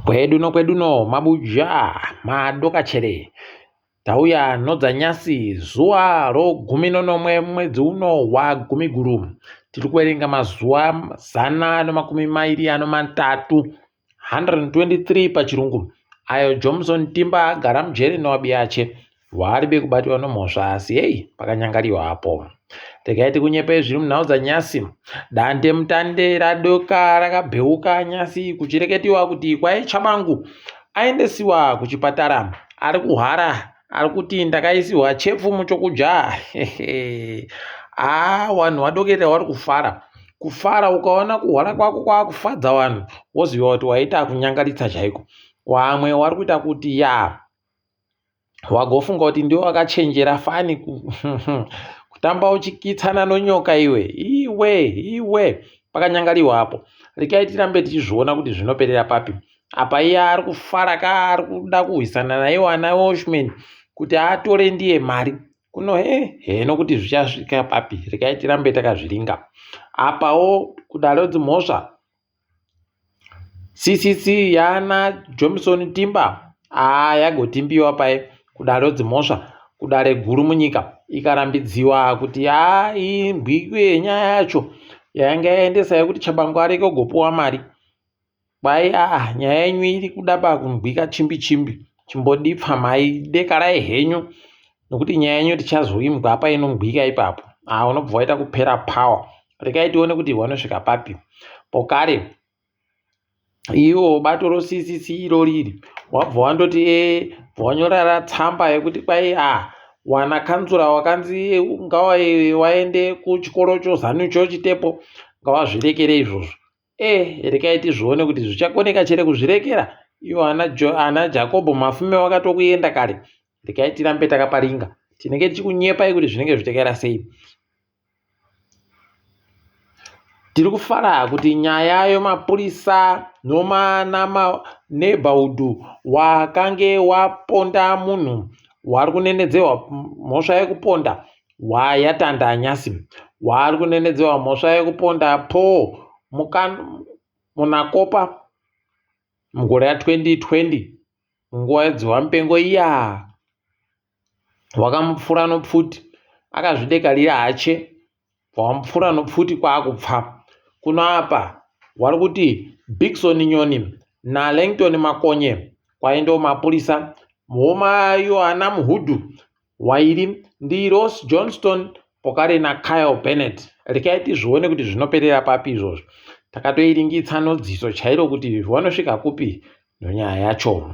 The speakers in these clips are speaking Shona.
Kwedu no kwedu no mabuja madokachere tauya nodzanyasi zuva rogumi nonomwe mwedzi uno wagumiguru tiri kuverenga mazuva 123 123 pachirungu ayo Johnson Timba agara mujeri noabiyache Waribe kubatiwa nomhosva asi heyi pakanyangariwa apo. Regai tikunyepei zviri munhau dzanyasi. Dande mutande radoka rakabheuka nyasi kuchireketiwa kuti kwai Tshabangu aendesiwa kuchipatara ari kuhwara ari kuti ndakaisiwa chepfu muchokudya. Haa wanhu wadoketa wari kufara. Kufara ukaona kuhwara kwako kwakufadza wanhu woziva kuti waita kunyangaritsa chaiko. Wamwe wari kuita kuti yaa wagofunga kuti ndiwe wakachenjera fani kutamba uchikitsana nonyoka iwe iwe iwe pakanyangariwa apo rekai tirambe tichizviona kuti zvinoperera papi apa iye ari kufara ka ari kuda kuhwisana naiwo ana washman kuti atore ndiye mari kuno he heno kuti zvichasvika papi rekai tirambe takazviringa apawo kudaro dzimhosva CCC yaana Johnson Timba haa yagotimbiwa paye kudare dzimhosva kudare guru munyika ikarambidziwa kuti haa imbwikwe yenyaya yacho yayanga yaendesa yekuti Tshabangu arege kugopiwa mari kwai aa nyaya yenyu iri kuda pakunzwika chimbi chimbi chimbodipfa mai dekarai henyu nokuti nyaya yenyu tichazoimbwa painonzwika ipapo haa unobva waita kupera power regai tione kuti vanosvika papi pokare iwo bato roCCC irori iri wabva wandoti e bva tsamba yekuti kwai a wana kanzura wakanzi ngawae waende kuchikoro chozanu chochitepo ngawazvirekere izvozvo e rekai tizvione kuti zvichakoneka chere kuzvirekera iwo ana, ana Jakobho Mafume wakatokuenda kare rekai tirambe takaparinga tinenge tichikunyepai kuti zvinenge zvichakaira sei Tiri kufara kuti nyaya yemapurisa nemaNeighbourhood wakange waponda munhu wari kunenedzewa mhosva yekuponda yatanda nyasi. Waari kunenedzewa mhosva yekuponda Paul Munakopa mugore ra2020 munguva yedzihwamupengo iya. Wakamupfura nopfuti akazvidekarira hache wamupfura nopfuti kwakupfa. Kuno apa wari kuti Bigson Nyoni naLangton Makonye kwaendawo mapurisa muhoma yoana Muhudhu wairi ndiRoss Johnston pokare naKyle Bennett. Rekai tizvione kuti zvinoperera papi izvozvo. Takatoiringitsa nodziso chairo kuti vanosvika kupi nonyaya yacho.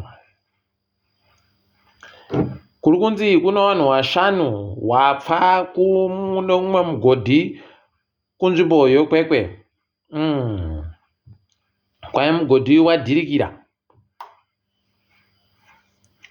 Kuri kunzi kune vanhu vashanu vapfa kune umwe mugodhi kunzvimbo yeKwekwe. Kwai mugodhi uyu wadhirikira.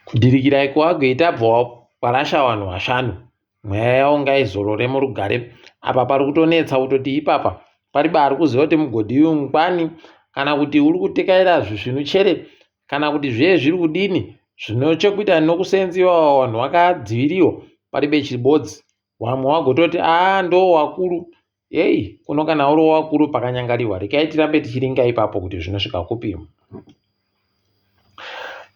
Kudhirikira kwawagoita bva warasha vanhu vashanu. Mweya yavo ngaizorore murugare. Apa pari kutonetsa kutoti ipapa paribe ari kuziva kuti mugodhi uyu ngwani kana kuti uri kutekaira zvisvinu chere kana kuti zviye zviri kudini zvino chekuita nokusenziwa vanhu vakadziviriwa paribe chibodzi vamwe vagototi aa ndo wakuru heyi kuno kana uri wakuru pakanyangariwa rekai tirambe tichiringa ipapo kuti zvinosvika kupi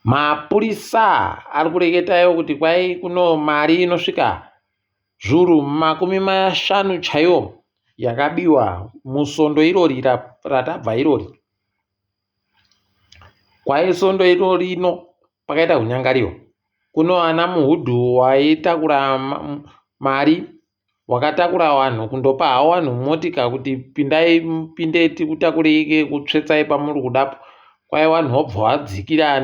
mapurisa ari kureketayo kuti kwai kuno mari inosvika zvuru 50 chaiwo yakabiwa musondo irori ratabva irori Kwai svondo iro rino pakaita kunyangariwa kuno ana muhudhu waitakura mari wakatakura vanhu kundopa hawo vanhu motika kuti pindai mupinde tikutakurei kutsvetsai pamuri kudapo kwai vanhu vobva vadzikira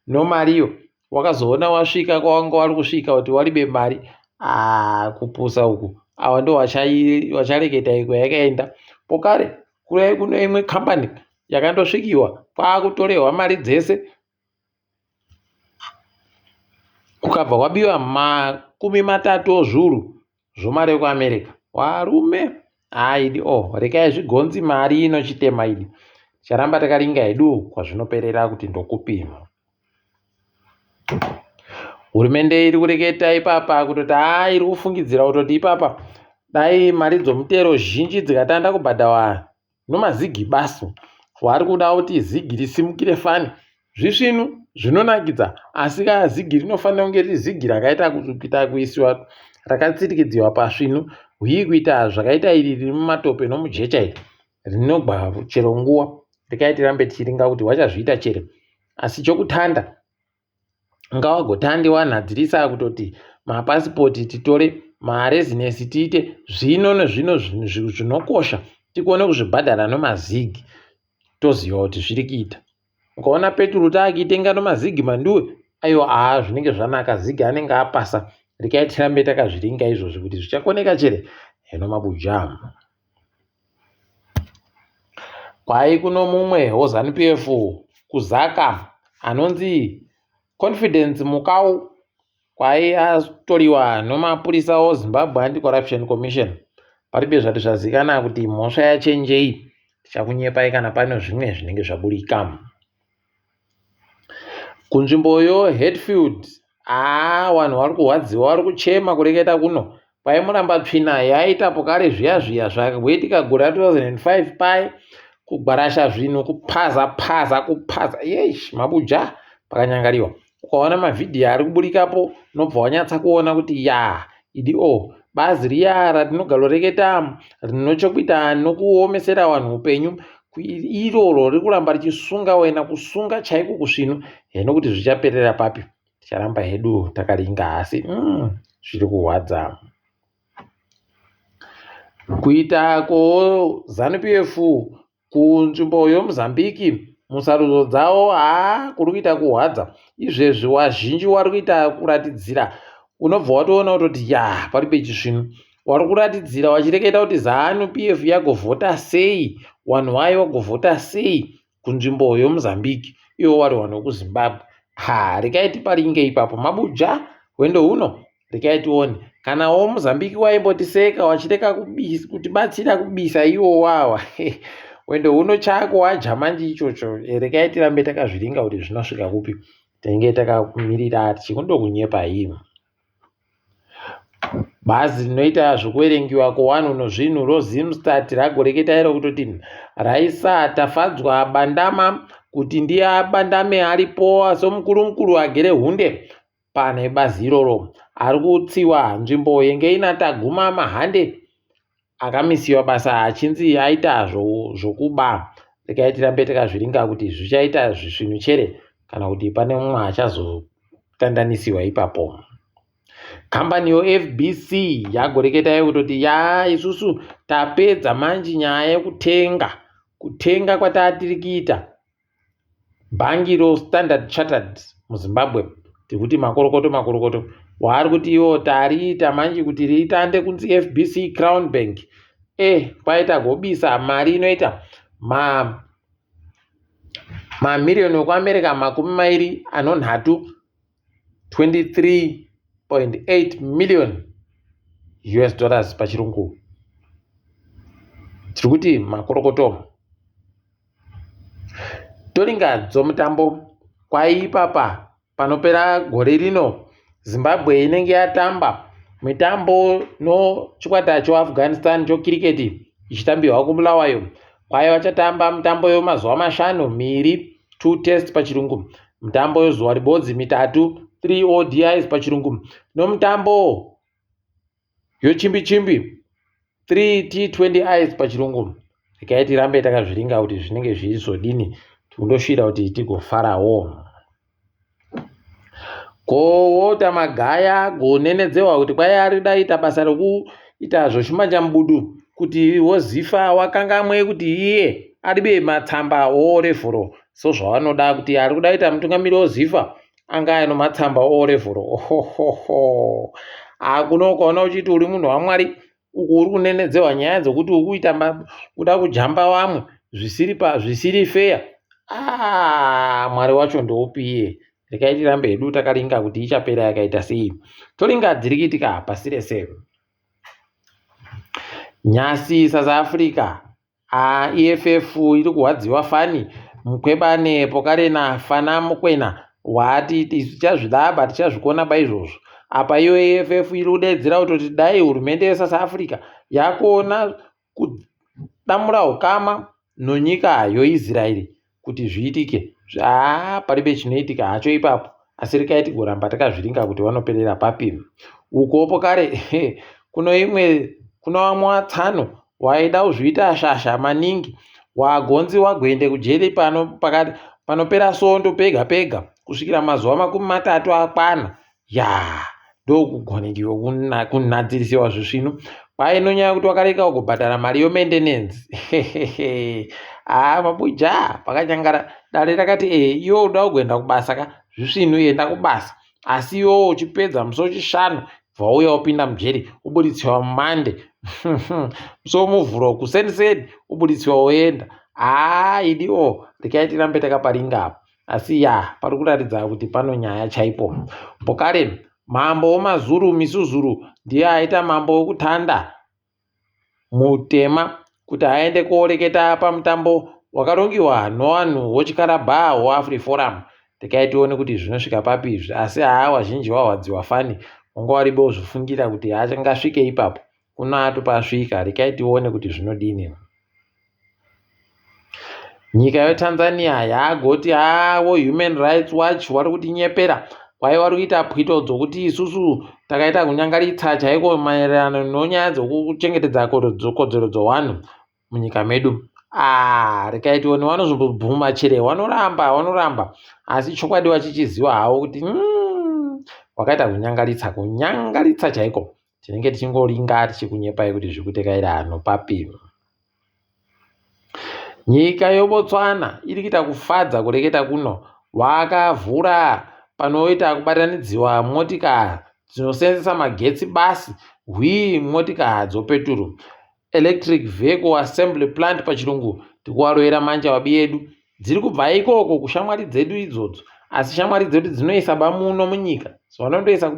nomariyo wakazoona wasvika kwawanga wari kusvika kuti waribe mari aa kupusa uku ava ndo vachareketa iko yakaenda pokare Kune kune imwe kambani yakandosvikiwa kwakutorehwa mari dzese kukabva kwabiwa 30 ozviuru zvomari yekuAmerica. Varume haidi o oh, rekai zvigonzi mari inochitema idi. Ticharamba takaringa hedu kwazvinoperera kuti ndokupi. Hurumende iri kureketa ipapa kutoti haa iri kufungidzira kutoti ipapa dai mari dzomutero zhinji dzikatanda kubhadhawa nomazigi basu. Vari kuda kuti zigi risimukire fani. Zvisvinu zvinonakidza asi ka zigi rinofanira kunge riri zigi rakaita kuita kuisiwa rakatsirikidziwa pasvinu huye kuita zvakaita iri riri mumatope nomujecha iri rinogwa chero nguva rekai tirambe tichiringa kuti wachazviita chere asi chokutanda ngawagotande wanhadzirisa kutoti mapasipoti titore marezinesi tiite zvino nezvino zvinokosha tikone kuzvibhadhara nomazigi toziva kuti zviri kuita ukaona peturu taakuitenga nomazigi manduwe aiwa haa zvinenge zvanaka zigi anenge apasa rekai tirambe takazviringa izvozvi kuti zvichakoneka chere heno mabuja Kwai kuno mumwe weZanu PF kuZaka anonzi Confidence Mukau kwai atoriwa nomapurisa oZimbabwe Anti-Corruption Commission. Paribe zvati zvazikana kuti mhosva yachenjei. Tichakunyepai kana pane zvimwe zvinenge zvaburika. Kunzvimboyo Hatfield haa vanhu vari kurwadziwa vari kuchema kureketa kuno kwai muramba tsvina yaita pokare zviya zviya zvakuitika gore ra 2005 paye kugwarasha zvinhu kupaza paza kupaza yesh mabuja pakanyangariwa ukaona mavhidhiyo ari kuburikapo unobva wanyatsa kuona kuti ya idi o bazi riya ratinogaloreketa rinochokuita nokuomesera vanhu upenyu iroro riri kuramba richisunga wena kusunga chaiko kusvinu heno kuti zvichaperera papi ticharamba hedu takaringa asi mm, zviri kurwadza kuita ko zanu pf kunzvimbo yomozambique musarudzo dzavo haa kuri kuita kurwadza izvezvi wazhinji wari kuita kuratidzira unobva watoona kutoti ya pari pechisvinu Wari kuratidzira wachireketa kuti Zanu PF yagovhota sei, wanhu wayo wagovhota sei kunzvimbo yoMozambique iwo wari wanhu wekuZimbabwe. Ha, rekai tiparinge ipapo mabuja hwendo huno rekai tione kana wo Mozambique waimbotiseka wachireka kutibatsira kubisa iwo wawa hwendo huno chako waja manje ichocho rekai tirambe takazviringa kuti zvinosvika kupi tinenge takamirira tichikundokunyepa imi Bhazi rinoita zvekuverengiwa kwevanhu nezvinhu roZimstat ragoreketa iro kutoti raisa Tafadzwa Bandama kuti ndiye abandame aripo somukuru mukuru agere hunde pane bazi iroro. Ari kutsiwa nzvimbo yenge ina Taguma Mahande akamisiwa basa achinzi aita zvokuba. Regai tirambe takazviringa kuti zvichaita zvisvinu chere kana kuti pane mumwe achazotandanisiwa ipapo. Kambani yoFBC yagoreketa yekutoti ya isusu tapedza manje nyaya yekutenga kutenga kwatatiri kuita Bhangi roStandard Chartered muZimbabwe tikuti makorokoto makorokoto waari kuti iwo tariita manje kuti riitande kunzi FBC Crown Bank eh kwaita gobisa mari inoita ma mamiriyoni ekuAmerica 23 23.8 million US dollars pachirungu tiri kuti makorokoto Toringa dzomutambo kwaipapa panopera gore rino Zimbabwe inenge yatamba mitambo nochikwata choAfghanistan chokiriketi ichitambirwa kuBulawayo. Kwai vachatamba mitambo yemazuva mashanu miiri, two tests pachirungu, mitambo yezuva ribodzi mitatu, three ODIs pachirungu, nomutambo Yochimbi chimbi 3 T20 Is pachirungu. Regai tirambe takazviringa kuti zvinenge zvichizodini tikundoshuvira kuti tigofarawo. Ko Walter Magaya gonenedzewa kuti kwai ari kuda kuita basa rekuita zvoshumanja mubudu kuti wozifa wakangamwe kuti iye aribe matsamba orevhoro sozvavanoda kuti ari kuda kuita mutungamiri wozifa anga aino matsamba orevhoro ohohoho hakuna ukaona uchiti uri munhu wamwari uku uri kunenedzewa nyaya dzokuti ukuita kuda kujamba vamwe zvisiri pa zvisiri feya ah, mwari wacho ndoupi iye rekai tirambe hedu takaringa kuti ichapera yakaita sei toringa dziri kuitika pasi rese nyasi south africa Haa EFF iri kurwadziwa fani Mkwebane Pokarena Fana Mukwena waati isu tichazvidaba tichazvikona paizvozvo apa iyo EFF iri kudaidzira kutoti dai hurumende yeSouth Africa yakona kudamura ukama nonyika yoIsraeri kuti zviitike. Haa paribe chinoitika hacho ipapo asi rekai tigoramba takazviringa kuti vanoperera papi. Ukopo kare kuno imwe kuno vamwe vatsano waida kuzviita shasha maningi wagonzi wagoende kujeri pano pakati panopera sondo pega pega kusvikira mazuva 30 akwana yaa ndokugonekiwa kunhadzirisiwa zvisvinu kwai nonyaya yekuti wakareka kugobhadhara mari yomendenenzi haa mabuja pakanyangara dare rakati ee iwe uda kugoenda kubasa ka zvisvinu enda kubasa asi iwewo uchipedza musi wechishanu bva wauya wopinda mujeri ubuditsiwa mumande musi womuvhuro kuseni ubuditsiwa woenda haa idiwo rekai tirambe takaparinga apa asi ya pari kuratidza kuti pano nyaya chaipo pokare mambo wemazuru misuzuru ndiye aita mambo wekutanda mutema kuti aende kooreketa pamutambo wakarongiwa nowanhu wochikarabha woAfriForum. Rekai tione kuti zvinosvika papi izvi asi haa wazhinji wahwadziwa fani wanga waribe kuzvifungira kuti haachangasvike ipapo kuno atopasvika rekai tione kuti zvinodini. Nyika yeTanzania yaagoti avo Human Rights Watch vari kutinyepera kwai vari kuita pwito dzokuti isusu takaita kunyangaritsa chaiko maererano nonyaya dzokuchengetedza kodzero dzowanhu munyika medu. Ah, rekai tione vanozobvuma chere vanoramba vanoramba asi chokwadi vachichiziva havo kuti wakaita kunyangaritsa kunyangaritsa chaiko tinenge tichingoringa tichikunyepai kuti zviri kutekaira ano papi. Nyika yoBotswana iri kuita kufadza kureketa kuno wakavhura panoita kubatanidziwa motikari dzinosenzesa magetsi basi hwii motikari dzopeturu electric vehicle assembly plant pachirungu tikuwaroera manje vabi yedu dziri kubva ikoko kushamwari dzedu idzodzo asi shamwari dzedu dzinoisa bamuno munyika so vanondoisa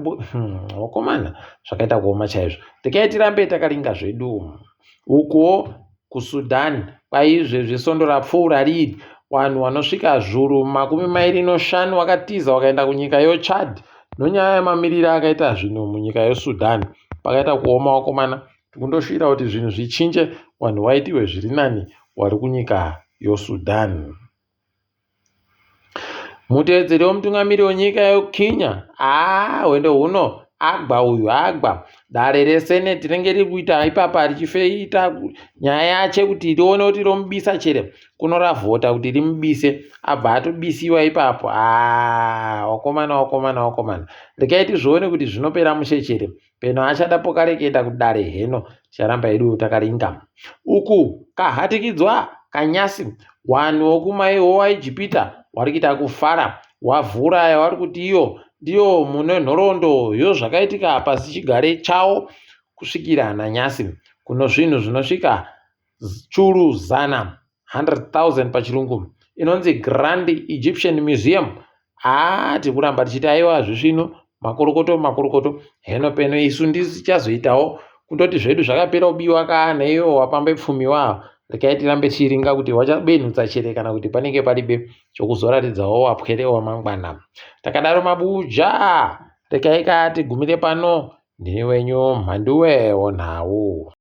vakomana zvakaita kuoma chaizvo rekai tirambe takaringa zvedu ukuwo kuSudan kwaizvezvi svondo rapfuura riri vanhu vanosvika zvuru 25 vakatiza vakaenda kunyika yoChad nonyaya yemamiriro akaita zvinhu munyika yeSudan pakaita kuoma vakomana tikundoshuvira kuti zvinhu zvichinje vanhu vaitiwe zviri nani vari kunyika yoSudan. Mutevedzeri wemutungamiri wenyika yeKenya haa hwendo huno agwa uyu agwa dare reseneti rinenge riri kuita ipapa richifeita nyaya yache kuti rione kuti romubisa chere kuno ravhota kuti rimubise abva atobisiwa ipapo haa wakomana wakomana wakomana regai tizvione kuti zvinopera mushe chere peno achada pokare kuenda kudare heno ticharamba hedu takaringa uku kahatikidzwa kanyasi wanhu wokumaiwo waIjipita wari kuita kufara wavhura yavari kuti iyo ndiyo mune nhoroondo yozvakaitika pasi chigare chawo kusvikira nanyasi kuno zvinhu zvinosvika churu zana 100,000 pachirungu inonzi Grand Egyptian Museum haa tiri kuramba tichiti aiwa zvisvinu makorokoto makorokoto heno peno isu ndichazoitawo kundoti zvedu zvakapera kubiwa kana iwo wapambe pfumi wavo rekai tirambe tichiringa kuti wachabenhutsa chere kana kuti panenge paribe chokuzoratidzawo wapwere wamangwana takadaro mabuja rekai ka tigumire pano ndini wenyu mhanduwe wonhau.